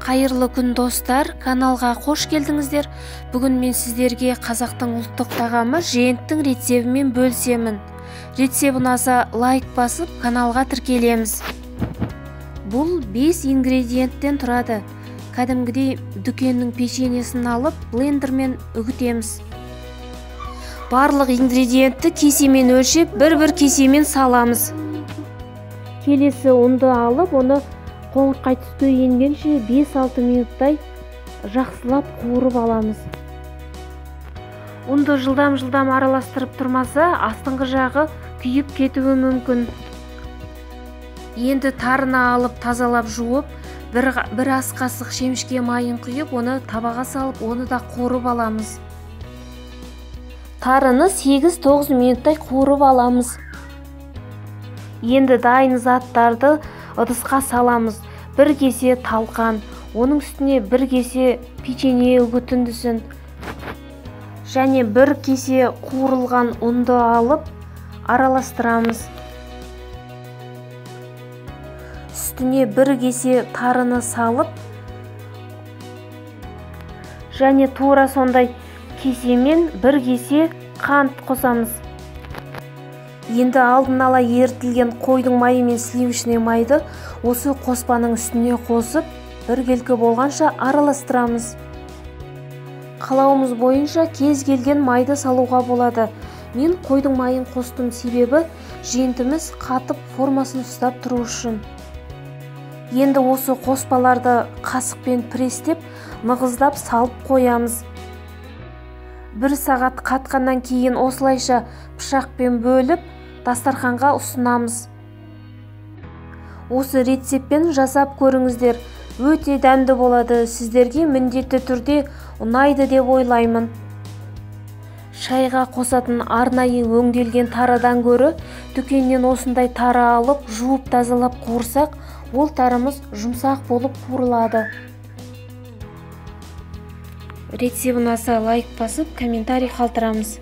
Қайырлы күн, достар, каналға қош келдіңіздер. Бүгін мен сіздерге қазақтың ұлттық тағамы жентінің рецебімен бөлісемін. Рецеп ұнаса, лайк басып, каналға тіркелеміз. Бұл 5 ингредиенттен тұрады. Кәдімгідей дүкеннің печеньесін алып, блендермен үгітеміз. Барлық ингредиентті кесемен өлшеп, бір-бір кесемен саламыз. Келесі ұнды алып, оны қоңырқай түске енгенше 5-6 минуттай жақсылап қуырып аламыз. Ұнды жылдам-жылдам араластырып тұрмаса, астыңғы жағы күйіп кетуі мүмкін. Енді тарыны алып, тазалап жуып, бір ас қасық шемішке майын құйып, оны табаға салып, оны да қуырып аламыз. Тарыны 8-9 минуттай қуырып аламыз. Енді дайын заттарды ыдысқа саламыз. Бір кесе талқан, оның үстіне бір кесе печенье үгітіндісін және бір кесе қуырылған ұнды алып араластырамыз. Үстіне бір кесе тарыны салып және тура сондай кесемен бір кесе қант қосамыз. Енді алдын ала ерітілген қойдың майы мен сливочный майды осы қоспаның үстіне қосып, біркелкі болғанша араластырамыз. Қалауымыз бойынша кез келген майды салуға болады. Мен қойдың майын қостым, себебі жентіміз қатып формасын ұстап тұру үшін. Енді осы қоспаларды қасықпен престеп, нығыздап салып қоямыз. Бір сағат қатқаннан кейін осылайша пышақпен бөліп, дастарханға ұсынамыз. Осы рецептпен жасап көріңіздер, өте дәмді болады, сіздерге міндетті түрде ұнайды деп ойлаймын. Шайға қосатын арнайы өңделген тарыдан гөрі дүкеннен осындай тары алып, жуып тазалап қуырсақ, ол тарымыз жұмсақ болып қуырылады. Рецеп ұнаса, лайк басып, комментарий қалдырамыз.